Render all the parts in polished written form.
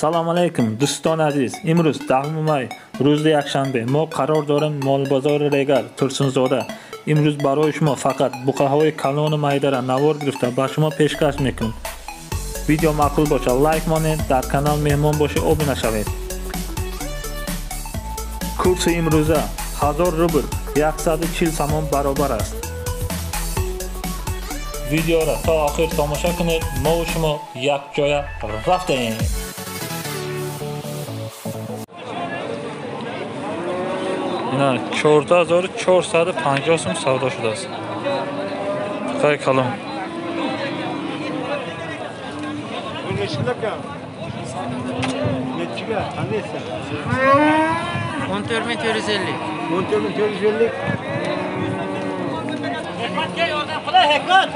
Салом алейкум дӯстони азиз. Имрӯз 10 май, рӯзи якшанбе, мо қарор дорем молбозори Регар Турсунзода. Имрӯз барои шумо фақат буқаҳои калону майдара навор гирифта ба шумо пешкаш мекунем. Видео маъқул бошад, лайк монед, дар канал меҳмон бошед, обуна шавед. Курси имрӯза 1000 рубл 140 сомон баробар аст. Видеоро то охир тамошо кунед, мо ва шумо якҷоя рафтем. Ина 14450 сум савдо шудааст. Хай калон. Neçiga? Qandaysan? 14450. 14450. Hikmatga yordam qilay, Hikmat.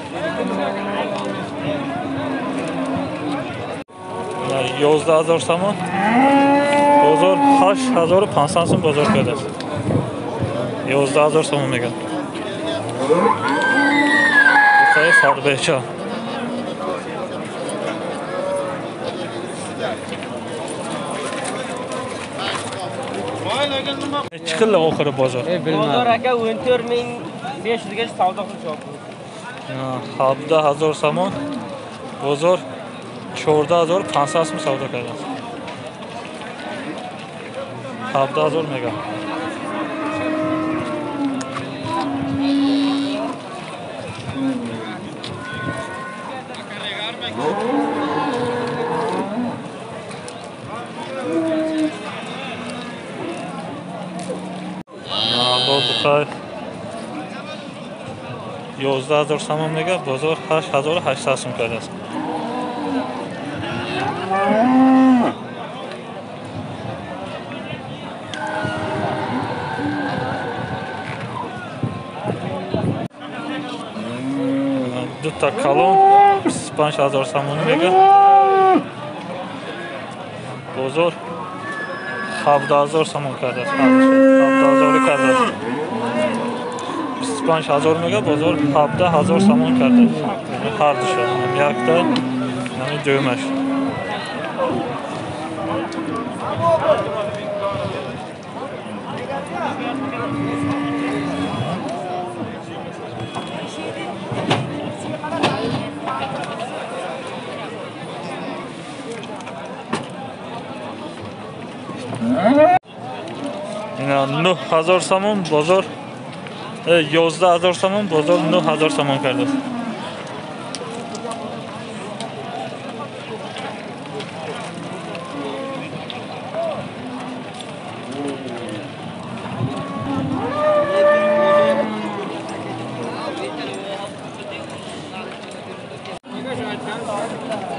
11000 сомон. Бозор 8500 сум бозор кардааст. 11000 сомон мегӯяд. Бухаи фарбеча. Чӣ хел охири бозор? Бозор ака 14500 gacha savdo qilishyapti. 17000 сомон. Бозор 14500 сум савдо кардааст. 17000 мегӯяд. Бухай 11000 сомон мегӯяд, бозор 8800 сум кардааст. Дута калон 25000 сомонӣ мегӯяд. Бозор 17000 сомон кардааст. 17000 кардааст. 25000 мегӯяд, бозор 17000 сомон кардааст. Ҳар душа, якта, нами дуюмаш. Ина 9000 сомон, бозор 11000 сомон, бозор 9000 сомон кардааст.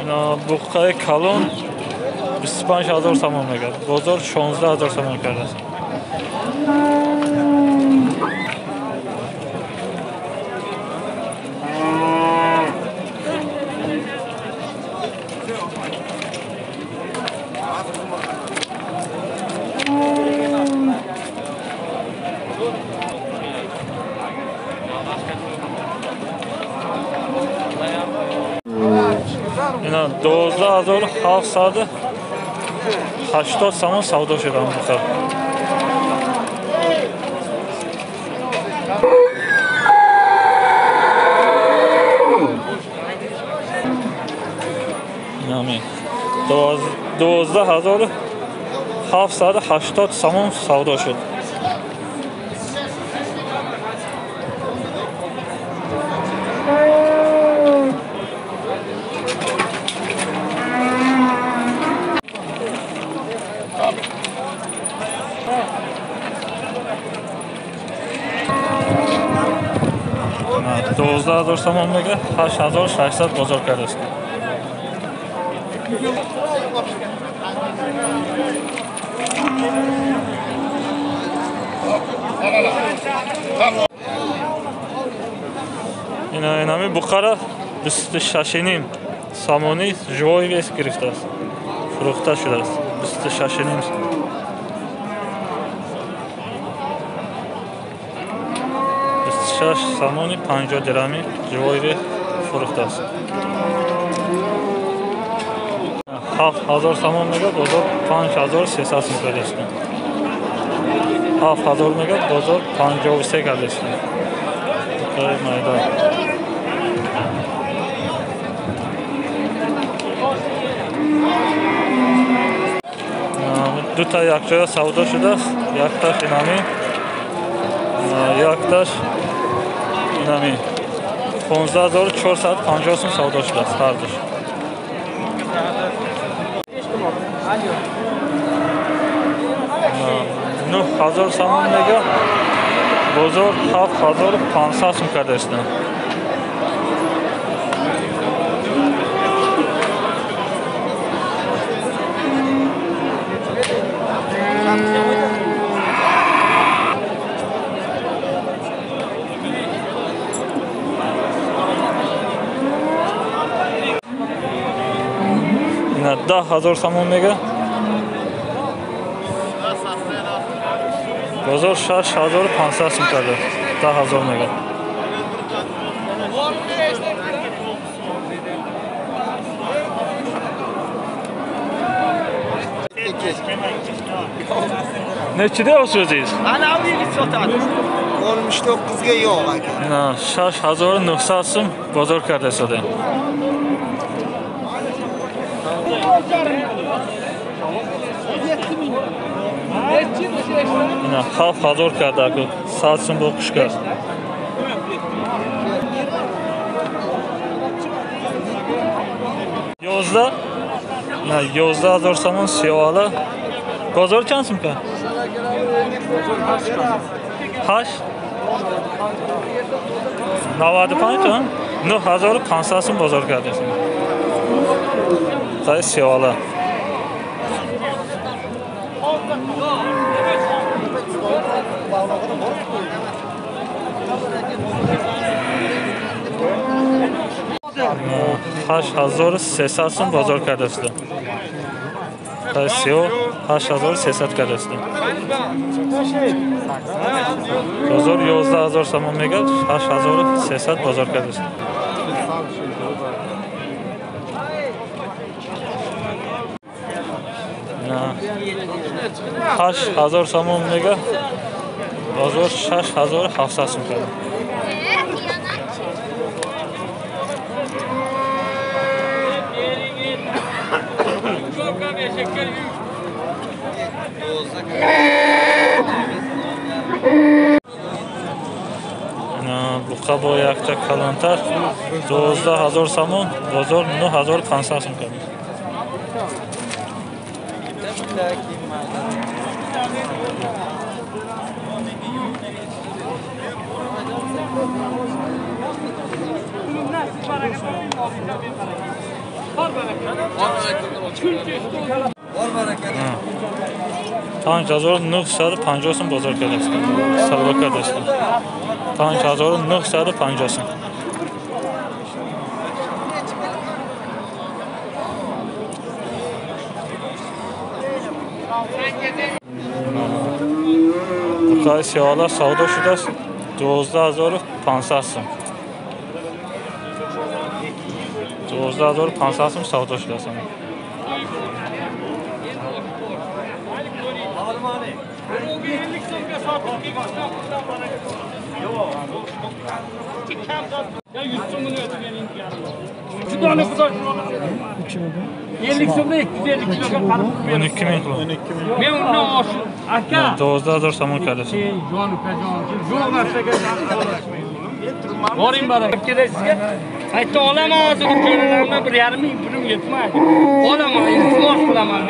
Ина буққаи калон 25000 сомон мегӯяд, бозор 16000 сомон кардааст. Ина 12780 сомон савдо шудам буқа. Инами 12780 сомон савдо шуд. 12000 сомон мегӯяд, 8600 бозор кардааст. Инами буқара 26,5 сомонӣ живой вес гирифтааст, фурӯхта шудааст. 26,5. Сомони 50 дирами живой вес фурӯхтааст. 7000 сомон мега, бозор 5300 сом кардааст. 7000 мега, бозор 53 кардааст. Буқаи майда. Дута якҷоя савдо шудааст. Якташ инами, якташ инами. 15450 сом савдо шудааст ҳардуш. 9000 сомон мега, бозор 7500 сом кардааст. 10000 сомон мега, бозор 6500 сом карда. 10000 мега. Neçida o'zingiz? Ana u sotadi. 69 ga yo'q aka. 6900 сом бозор карда сода. Ина 7000 карда ку 100 сом бо қушкар. 11 на 11000 сомон сиёҳала. Бозор чанд сом кард? 8 95 9500 сом бозор кардааст. Қай сиёҳала. 8300 сом бозор кардааст. Қай сиёҳ 8300 кардааст. Бозор 11000 сомон мега, 8300 бозор кардааст. 8000 сомон мега, бозор 6700 сом карда. Буқа бо якта калонтар 12000 сомон, бозор 9500 сом карда. 5950 сом бозор кардааст. Савдо кардааст. 5950 сом. Буқаи сиёҳала савдо шудааст 12500 сом. 12500 сом савдо шудааст. Ya 100 so'mini o'tganing Juda xudo 50 so'mda 250 kiloga qarib 12 ming qilib. Men undan oshib aka 12000 somon karasi. Jon ukajon, yo'q narsaga aralashmang. Boring baraka. Kerak sizga. Ayta olaman hozir jo'ralarimdan 1,5 ming pulim yetmaydi. Olaman, iltimos qilaman.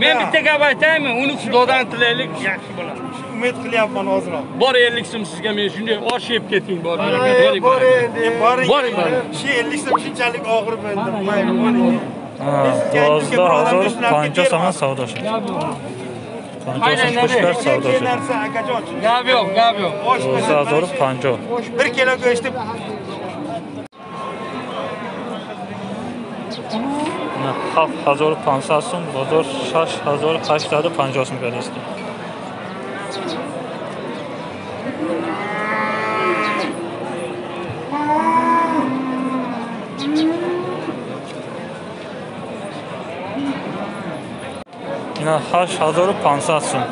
Men bitta gap aytaymi? Uni Xudodan tilaylik, yaxshi bo'ladi. Umid qilyapman ozroq. Bor 50 so'm sizga men shunday osh yeb keting, bor baraka. Boring, boring. Boring, boring. Shu 50 so'm shunchalik og'ir bo'ldi. Mayli, boring. 12050 somon savdo shu. 50 so'm savdo shu. Gap yo'q, gap yo'q. 12050. 1 kilo go'shtni 7500 сом, бозор 6850 сом кардааст. Ина 8500 сум.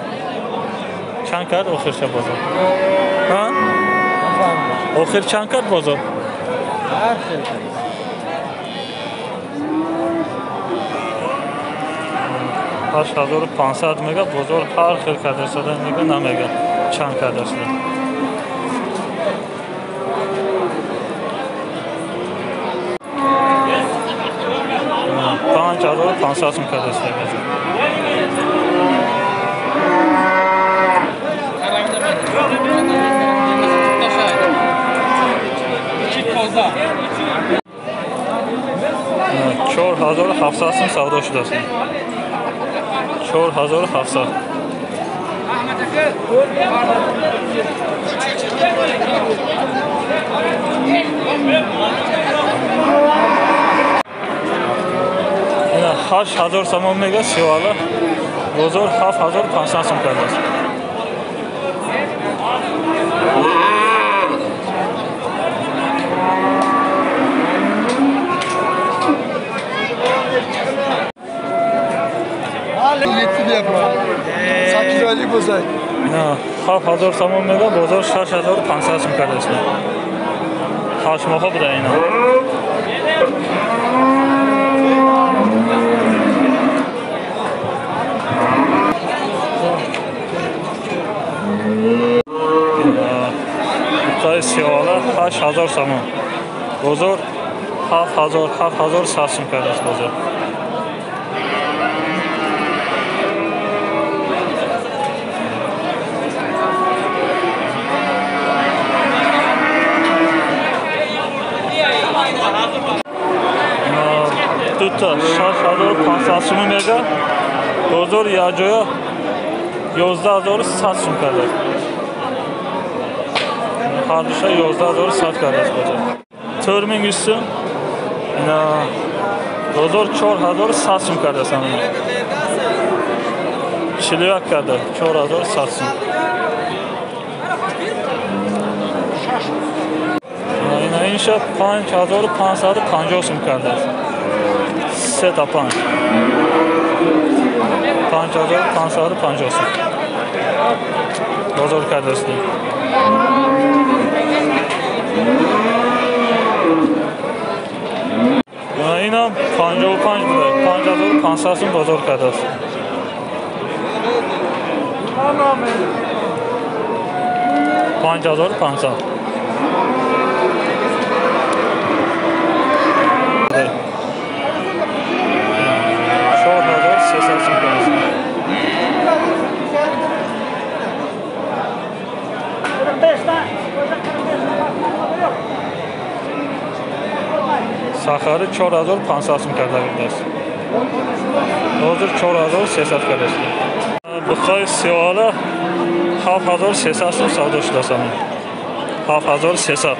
Чанд кард охирша бозор? Ҳа? Охир чанд кард бозор? Ҳар хел. 8500 мега бозор ҳар хел кардасада мега намега чанд кардасада. 5500 сум кардасада. 4700 сум савдо шудааст. 4700. Ина 8000 сомон мега сиёҳала. Бозор 7500 сум кардааст. 7000 сомон мега бозор 6500 сум кардааст. 8 моҳа буда ина. Буқаи сиёҳала 8000 сомон. Бозор 7000 7100 сум кардааст бозор. Дута 6500 сум мега бозор якҷоя 11100 сум кардааст. Ҳардуша 11100 кардааст бозор. 4100 сум. Ина бозор 4100 сум кардааст ҳамина. 41 карда 4100 сум. Ина инша 5550 сум кардааст. 3 та 5. 5550 сум. Бозор кардааст. Инам 55 буда. 5500 сум бозор кардааст. 5500. 4300 сум кардааст. Сахари 4500 сум карда будааст. Ҳозир 4300 кардааст. Буқаи сиёҳала 7300 сум савдо шудааст. 7300.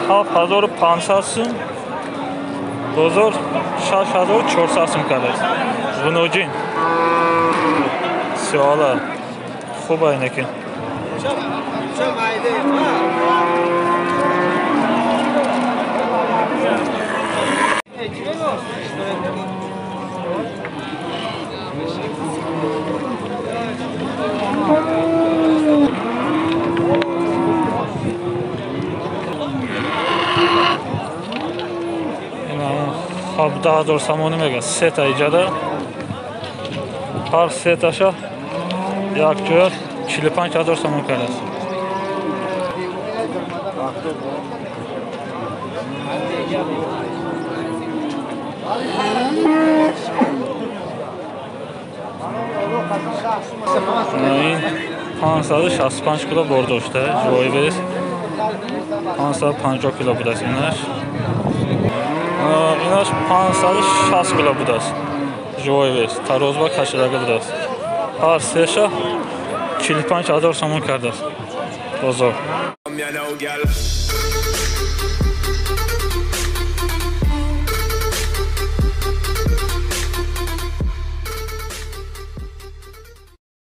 7500 сум. Бозор 6400 сум кардааст. Ғуноҷин. Сиёҳала. Хуб айнаки. 17000 сомонӣ мега. Сета иҷада. Ҳар сеташа якҷоя 45000 сомон кардааст. Ин 565 кило бор дошта, ҷои вес 550 кило будааст инаш. Инаш 560 кило будааст. Ҷои вес тарозба кашидага будааст. Ҳар сеша 45000 сомон кардааст бозор.